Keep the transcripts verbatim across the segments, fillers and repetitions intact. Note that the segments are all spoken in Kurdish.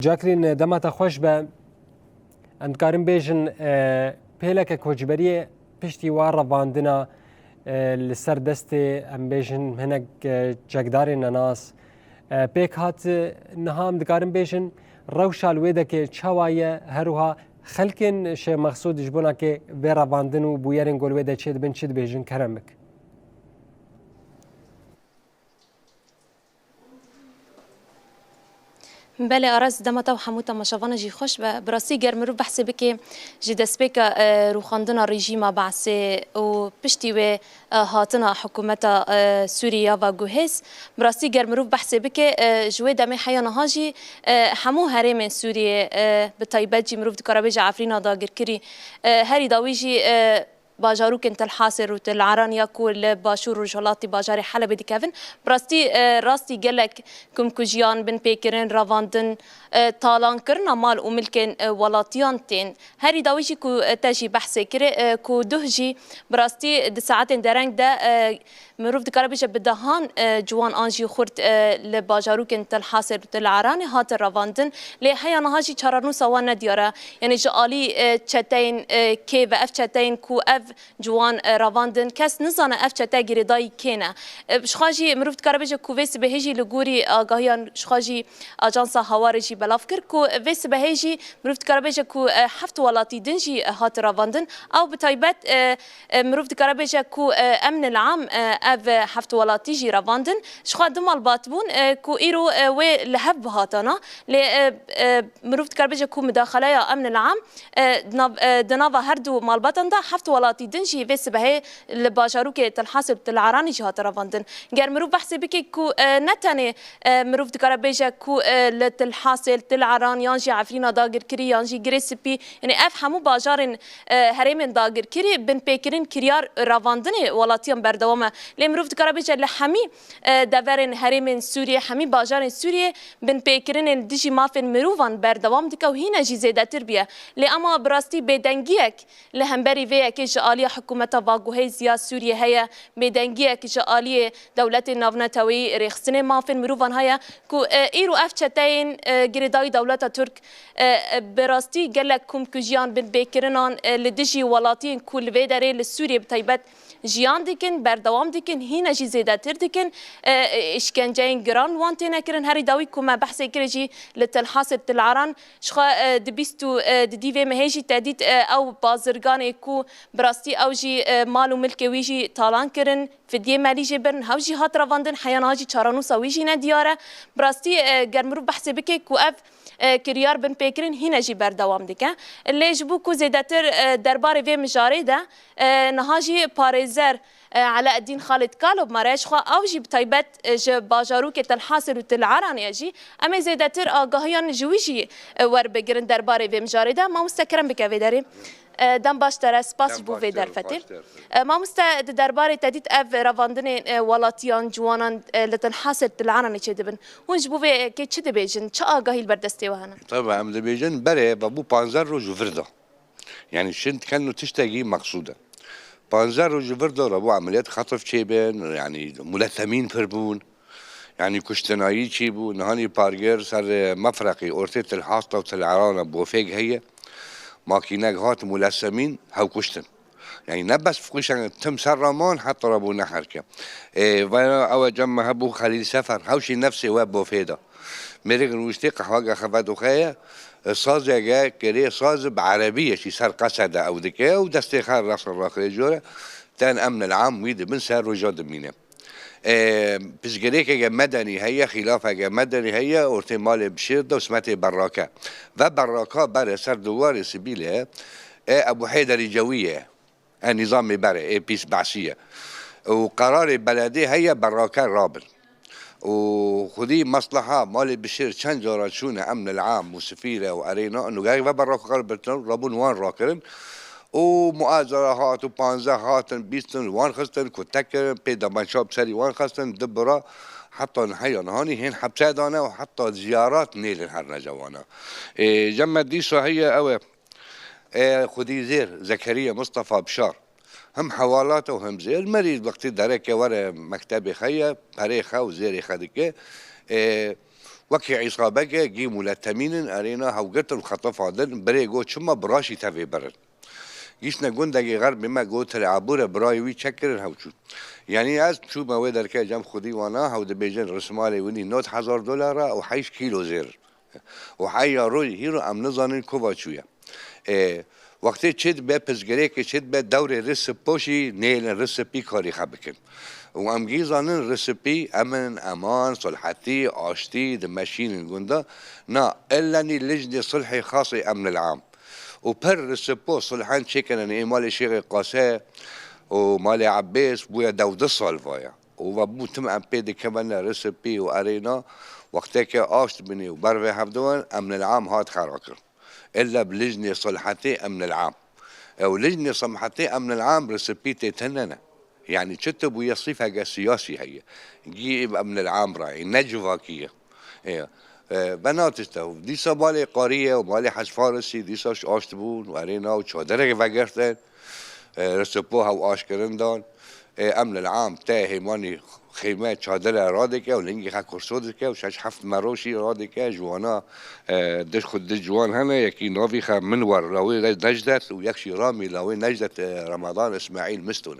Jacqueline, dema te xweş be. Em dikarin bêjin, e, pêleke koçberiyê piştî wa revandina, e, li ser destê, em bêjin, hinek, e, çekdarên nenas, e, pêk hat. Niha em dikarin bêjin, rewşa li wê dekê çawa ye, her wiha xelkên Şêx Mexsûd ji bona ke vê revandin û bûyerên ku li wê de çêdibin çi dibêjin? Kerem bik. Belê Aras, dema te û hemû temaşevana jî xweş be. Bi rastî ger mirov behsê bike ji destpêka, e, rûxandina rejîma Be'sê û piştî wê, e, hatina hikûmeta, e, Sûriyê ya va guhêz, bi rastî ger mirov behsê bike, e, ji wê demê heya niha jî, e, hemû herêmên Sûriyê, e, bi taybet jî mirov dikare bêje Efrîna dagirkirî, e, herî dawî jî, e, bajarokên Til Hasir û Til Eran ya ku li başûr rojhilatî bajarê Helebê dikevin, bi rastî, e, rastî gelek kumkujiyan, binpêkirin, revandin, e, talankirina mal û milkên, e, welatiyan tên. Herî dawî jî ku, e, te jî behsê kirê, e, ku duh jî bi rastî di saetên dereng de, e, mirov dikare bêje bi dehan, e, ciwan an jî xurt, e, li bajarokên Til Hasir û Til Eranê hatin revandin. Lê heya niha jî çarenûsa wan nediyar e. Yanî ji alî, e, çeteyên, e, kê ve ev çeteyên ku ev ciwan, e, revandin, kes nizane ev çete girêdayî kê ne. E, ji xwe jî mirov dikare bêje ku vê sibehê jî li gorî agahiyan ji xwe jî Ajansa Hawarê jî belav kir ku vê sibehê jî mirov dikare bêje ku, e, heft welatî din jî, e, hate revandin. Ew bi taybet, e, e, mirov dikare bêje ku, e, Emn el Am, e, ev heft welatî jî revandin. Ji xwe du malbat bûn, e, ku îro, e, wê li hev bihatana. Lê, e, e, mirov dikare bêje ku mudaxeleya Emn el Am, e, di nav-, e, di nava her du malbatan de heft welatî din jî vê sibehê li bajarokê Til Hasil û Til Eranî jî hate revandin. Ger mirov behsê bike ku, e, ne tenê, e, mirov dikare bêje ku, e, li Til Hasil, Til Eran yan jî Efrîna dagirkirî yan jî Girê Spî, yanî ev hemû bajarên, e, herêmên dagirkirî binpêkirin kiryar revandinê welatiyan berdewam e. Lê mirov dikare bêje li hemî, e, deverên herêmên Sûriyê, hemî bajarên Sûriyê binpêkirinên dijî mafên mirovan berdewam dike û hîne jî zêdetir bûye. Lê ema bi rastî bêdengiyek li hemberî vê yekê ji aliya hikûmeta vaguhêz ya Sûriyê heye, bêdengiyek ji aliyê dewletên navneteweyî rêxistinê mafên mirovan heye ku, e, îro ev çeteyên, e, girêdayî dewleta Tirk, e, e, bi rastî gelek komkujiyan, binpêkirinan, e, li dijî welatiyên ku li vê derê li Sûriyê bi taybet jiyan dikin, berdewam dikin, hîne jî zêdetir dikin. E, e, îşkenceyên giran wan têne kirin. Herî dawî ku me behsê kirê jî li Til Hasil, Til Eran, ji xwe, e, di bîst û, e, di dî vê mehê jî te dît, e, ew bazirganê ku bi rastî ew jî, e, mal û milkê wî jî talan kirin, fidyê melî jê birin, hew jî hat revandin, heya niha jî çarenûsa wî jî nediyar e. Bi rastî, e, ger mirov behsê bike ku ev, e, kiryar binpêkirin hîne jî berdewam dike. Lê ji bo ku zêdetir, e, derbarê vê mijarê de, e, niha jî parêzer, e, Elaeddîn Xalid Kalo bi me re, ji xwe ew jî bi taybet, e, ji bajarokê Til Hasil û Til Eranê ye jî. Em ê zêdetir agahiyan ji wî jî, e, werbigirin derbarê vê mijarê de. Mamoste, kerem bike vê derê. E, dem baş te re, spas ji bo vê derfetê. E, mamoste, di derbarê te dît ev revandinên, e, welatiyan, ciwanan, e, li Til Hasil, Til Eranê çêdibin. Hûn ji bo vê yekê çi dibêjin? Çi agahî li ber destê we hene? Tabii, em dibêjin berê ve bû panzdeh roj û vir de. Yanî şin dikin û tiştekî meqsûd e. Panzdeh roj û vir de re bû emeliyat xetif çêbin, yanî mulesemîn pir bûn. Yanî kuştinayî çêbû, nihanî pargir ser, e, mefreqî ortê Til Hasta û Til Erana bofêk heye. Makînek hat mulesemîn hew kuştin. Yanî ne bes kuştin, tim ser raman heta rabû ne herke. Ê, vana ew cem me hebû Xelîl Sefer, hewşî nefsê we bofê da. Mêrik rûştê qehweke xevet û xeye, e, sazeke kirê saz bi erebî ye, şî ser qese de ew dike û destê xer rexsin raxirê jore, ten emnel am wî dibin ser roja dimîne. E, pirsgirêkeke medenî heye, xîlafeke medenî heye, ortê malê Bişêr de û simetê Berrake. Ve Berraka berê ser diwarê sibîlê, e, Ebû Heyderî Cewî ye. E, nîzamê berê, ê pîs behsî ye. Û qerarê beledê heye Berrake rabin. Û xwedî mesleha malê Bişêr çend cara çûne emnel am û sifîre û erêna, û gerek ve Berraka qerar birtin, rabûn wan rakirin. Û muazara hat û panzdeh hatin, bîstin, wan xistin, kutek kirin, pê demançap serî wan xistin, di bira heta niheya nihanî hên hepse dane û heta ziyarat nêlin her necawana. Ê, cem me dîsa heye ew e, ê, xwedî zêr, Zekeriya Mustafa Bişar. Him hewalat û him zêr, merî wextî dereke were mektebê xwe ye, perê xwe û zêrê xwe dike. Ê, Wekî îsabeke gî muletemîn in, erêna hewgirtin xetifa din, birê got, çima biraşî tevê birin? Gîştine gundekî xerbê me got, Tel Ebûre birayê wî çekirin hewçûn. Yanî ez çûme wê derke cem xwedî wana, hew dibêjin rismalê winî nod hezar dolar e û heyş kîlo zêr. Û heya rojê hîro em nizanin kova çûye. Ê, wextê çi dibe, pirsgirêkê çi dibe, dewrê risip poşî nêlin risipî karî xwe bikin. Û em gî zanin risipî emin, eman, sulhetî, aştî dimeşînin gunda. Na, ellenî lijnê sulhê xasê emnil am. Û pir risipo sulhen çêkirin ê malê Şêxê Qase û malê Ebbês bûye dewdeh sal vaya. Û ve bû tim em pê dikevin risipî û erêna wexteke aşt binê û bervê hevdiwan emnil am hat xera kir. Ella bi lijnê sulhetê emnil am. Ew lijnê sulhetê emnil am risipî tê tine ne. Yanî çi tu bûye sîfeke siyasî heye. Gî emnil am rayî, ne civakî ye. Ê, e, ve na tişte. Dîsa malê Qariye û malê Hec Farisî dîsa aşt bûn û erêna û çadirek vegertin. E, risipo hew aşkirin dan. E, emnil am te hêmanî xême çadire radike û lingî xe kurso dike û şeş heft meroşî radike ji wana, e, diş xwe diş ciwan hene, yekî navî xe min wer lawê Necdet û yek jî Ramî lawê Necdet, e, Ramadan Îsmaîl Mistûn.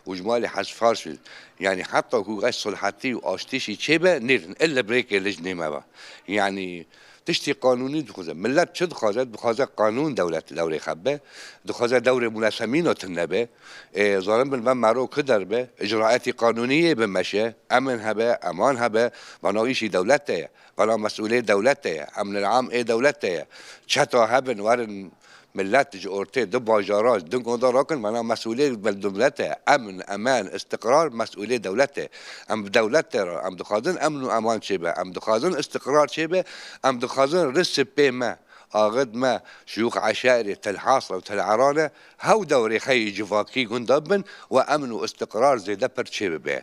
Û ji malê Hec Farsî, yanî heta ku eş sulhetî û aştîşî çêbe nêrin, ille birêkê lijnê me be. Yanî tiştî qanûnî dixwaze. Millet çi dixwaze? Dixwaze qanûn dewlet dewrê xwe be. Dixwaze dewrê mulesemîna tune be. Ê, zalim bin ve mero ku derbe, îcraetî qanûnî yê bimeşe, emin hebe, eman hebe, vana îşî dewlet de ye. Vana mesûlê dewlet de ye. Emnil am ê dewlet de ye. Çeta hebin werin millet ji ortê du bajara, du gonda rakin, vana mesûlê dewlet e. Emn, eman, istiqrar mesûlê dewlet e. Em bi dewlet de re, em dixwazin emn û eman çêbe, em dixwazin istiqrar çêbe, em dixwazin risipê me, axid me, şiyûx eşairê Tel Hasle û Tel Erane, hew dewrê xeyî civakî gunda bin û emn û istiqrar zêde pir çêbibe.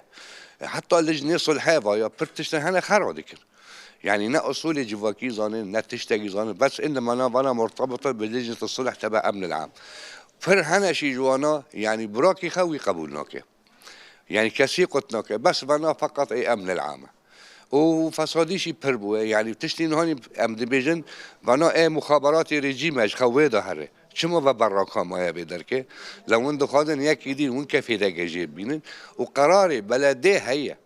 Heta lijnê sulhê va ya pir tiştin hene xera dikin. Yanî ne usulê civakî zanin, ne tiştekî zanin. Bes indi mana vana murtabita bi lijneta sulh tebe emnil am. Pir hene şî ji wana, yanî burakî xew wî qebûl nake. Yanî kesî qut nake. Bes vana feqet ê emnil am e. Û fesadî jî pir bûye. Yanî tiştî nihanî em dibêjin, vana ê muxaberatê rejîm e ji xew wê de here. Çima ve berraka maye vê derke? Lewin dixwazin yekî dîn win kefê de gejê bînin û qerarê beledê heye.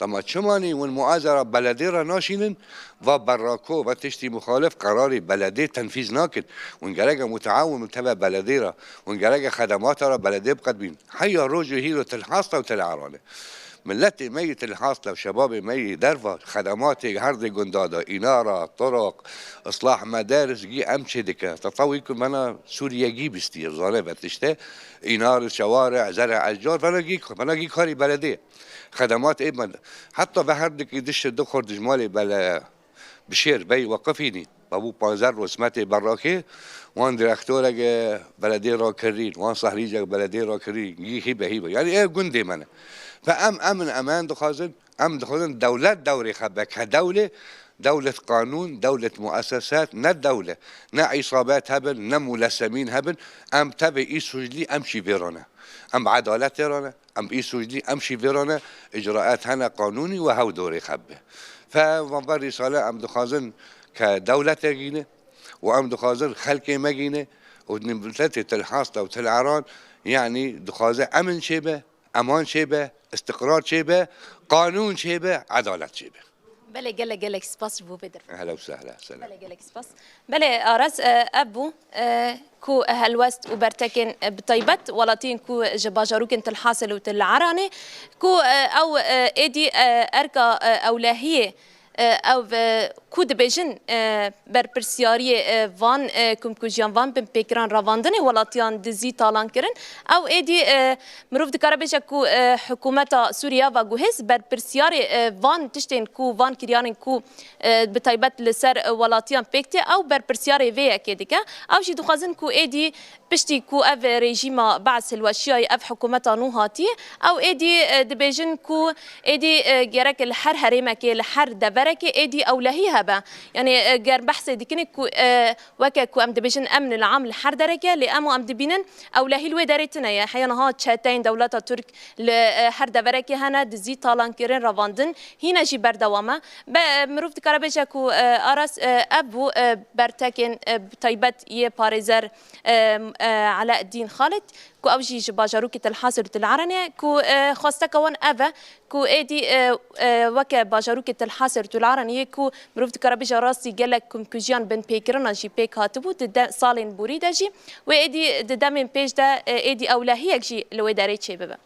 Dema çimanî win muazera beledê re naşînin, va berrako, va tiştî muxalif qerarê beledê tenfîz nakin. Win gereke mutawin teve beledê re, win gereke xedemata re beledê biqedbîn. Heya rojê hîro Til Hasle û Til Erane. Milletê me yê Til Hasle û şebabê me yê derva xedematê her dê gunda de, înara, turuq, islah mederis, gî em çê dike. Tetawî ku mena Sûriye gî bistî, zane ve tişte. Înar, şeware, zere, ecar, vena gî, vena gî karî beledê. Xedemat ê me. Heta ve her dikî dişt du xort dijmalê bele bi şêr bey weqifînî. Babû panzer rosmetê berrakê, wan direktoreke beledê rakirîn, wan sehrîcek beledê rakirîn, gî hîbe hîbe. Yanî ê gundê me ne. Ve em, em, em, em dixwazin, em dixwazin dewlet dewrê xwe be ke dewlê, dewlet qanûn, dewlet muesesat, ne dewle, ne îsabet hebin, ne mulesemîn hebin, em tevê î suclî, em şî vê rane. Em bi edaletê rane. Em î suclî, em şî vê rane, îcraet hene qanûnî û hew dorê xwe bibe. Fe, van ver rîsale em dixwazin ke dewlete gîne û em dixwazin xelkê me gîne û miletê Til Hasle û Til Eran, yanî dixwaze emin çêbe, eman çêbe, istiqrar çêbe, qanûn çêbe, edalet çêbe. Belê, gelek, gelek spas ji bo vê derfetê. Ehla û sehla, selam. Belê, gelek spas. Belê, Aras, e, ev bû, e, ku helwest û bertekên, e, bi taybet welatiyên ku ji bajarokên Til Hasil û Til Eranê, ku, e, ew, e, êdî, e, erka, e, ewlehiyê, e, ew, e, ku dibêjin, e, berpirsyariyê, e, van, e, komkujiyan, van binpêkiran revandinê welatiyan dizî talan kirin. Ew êdî, e, Mirov dikare bêje ku, e, hikûmeta Sûriye ve guhêz berpirsyarê, e, van tiştên ku, van kiryarên ku, e, bi taybet li ser, e, welatiyan pêk tê, ew berpirsyarê vê yekê dike. Ew jî dixwazin ku êdî piştî ku ev rejîma Be'es hilweşiyayî, ev hikûmeta nû hatiye, ew êdî, e, dibêjin ku êdî, e, gerek li her herêmekê, li her deve Derekê êdî ewlehî hebe. Yanî, e, ger behsê dikinê ku, e, weke ku em dibêjin emn il am li her dereke, lê emo em dibînin ewlehî li wê derê tune ye. Heya niha çeteyên dewleta Tirk li, e, her deverekê hene, dizî, talankirin, revandin hîne jî berdewam e. Be, e, mirov dikare bêje ku, e, Aras, e, ev bû, e, bertekên, e, bi taybet yê parêzer, e, e, Eleddîn Xalid, ku ew jî ji bajarokê Til Hasil û Til Eren e, ku, e, xwesteke wan ev e, ku êdî, e, e, weke bajarokê Til Hasil û Til Eren yê ku mirov dikare bêje rastî gelek komkujiyan binpêkirina jî pêk hatibû di de, salên borî de jî, wê êdî di demên pêş de, e, êdî ewlehiyek jî li wê derê çêbibe.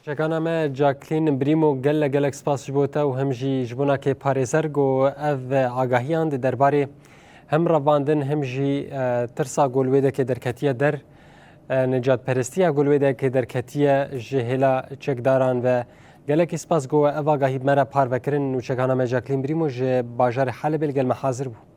Çekana me Jacqueline Brîmo, gelek gelek spas ji bo te û him jî ji bo nakê parêzer ku ev agahiyan di derbarê him revandin him jî, e, tirsa ku li wê dekê derketiye der, e, nijadperestiya ku li wê dekê derketiye ji hêla çekdaran ve gelekî spas ku ev agahî bi me re parve kirin û çekana me Jacqueline Brîmo ji bajarê Helebê li gel me hazir bû.